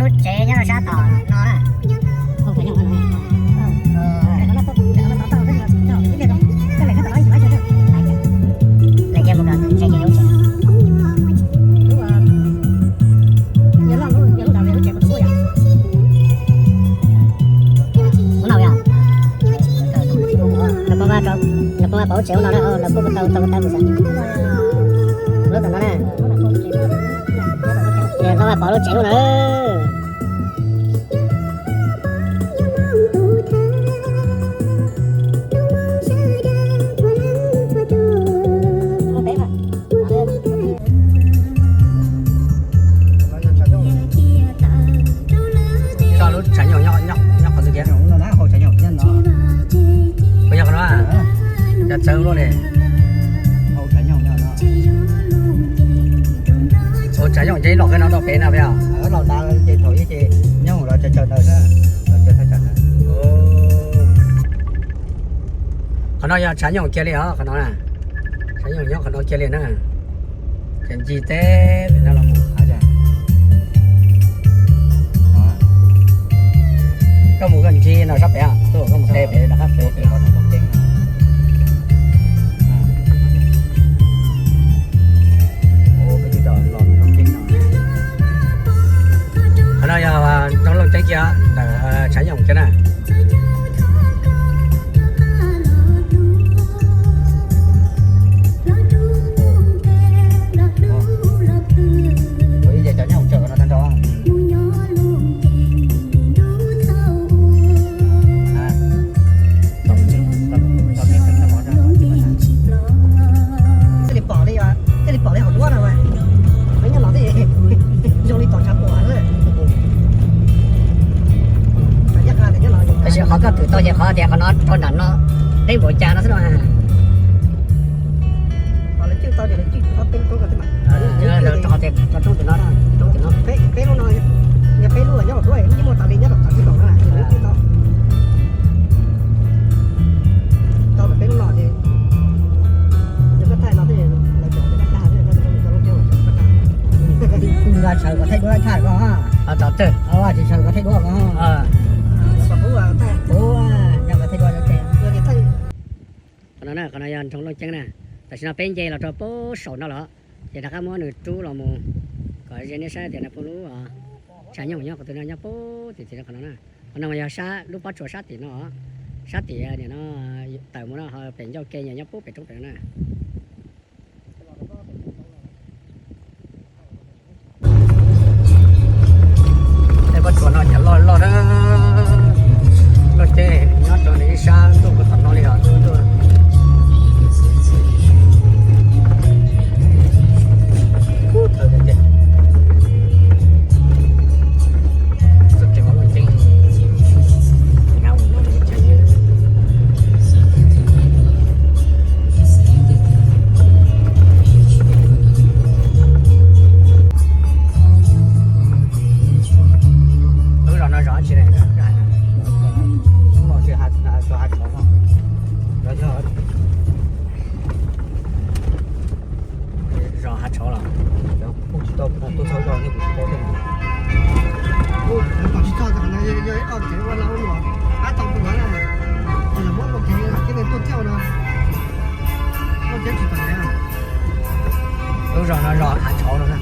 Lub tsev nyob rau sab tom no na. Lawv pom lub tsev ub no na, lawv kuj tau tau tau mus xav. Lub tom no na, lawv pom lub tsev ub no. Lub tshav nyooj nyob qhov twg tiag? Puas yog qhov no? Cas txawv luaj li. Ua tshav nyooj ces los qhov no rau pem na, puas yog? Qhov no yog tshav nyooj kiag li os, qhov no na. Tshav nyooj nyob qhov no kiag li na. Ces ncig teb pem no los mus. Koj mus koj ncig no sab pem, koj mus teb pem rov qab pem. Qhov no yog nroog Looj Ceeb kiag ntawm tshav nyooj kiag na. Tej li pom li, tej li pom li hauv duab no, nyob no tej zoo li tom tshav puam. Tab sis qhov koj twm tau ces qhov tias qhov no rau nram no deb npaum cas no xwb no. Rau qhov tias rau roob tim no, roob tim no. Peb lub no, yog peb lub nyob hauv duab, muaj tas li nyob tom tshav puam no. Tau peb lub no ces, yog koj thaij no tej, lawv cov tag, tag, tag. Nqa tshaw kom thaij duab thaij ko. Tsis tshaw kom thaij duab ko. Qhov no na, qhov no yog nroog Looj Ceeb na. Tam sim no peb nce los rau pem saum no lawm, ces rov qab muab nws rub los mus kom ze nej saib tias nws pem lub tshav nyooj nyob qhov twg no, nyob pem tim tim qhov no na. Qhov no mas yog sab lub pob tsuas sab tim no, sab tim nim no tawm mus no, ho pem ncauj ke nyob pem roob pem no na. Tej pob tsuas no cas loj loj na. Loj ces nyob rau nws ib sab ntuj puag tom no li os. Lub zos no zos dab tsi ne? Hav Tshauv, zos Hav Tshauv los? Kuv tsis tau, kuv tsis tau zos ne, kuv tsis paub thiab. Kuv tsis tau, yog ib qho kev ua lag ua luam, qab tau kuv na, lawv muab ua kev, kev tuaj thiaj no, tuaj thiaj tsis tau. Lub zos no zos Hav Tshauv no na.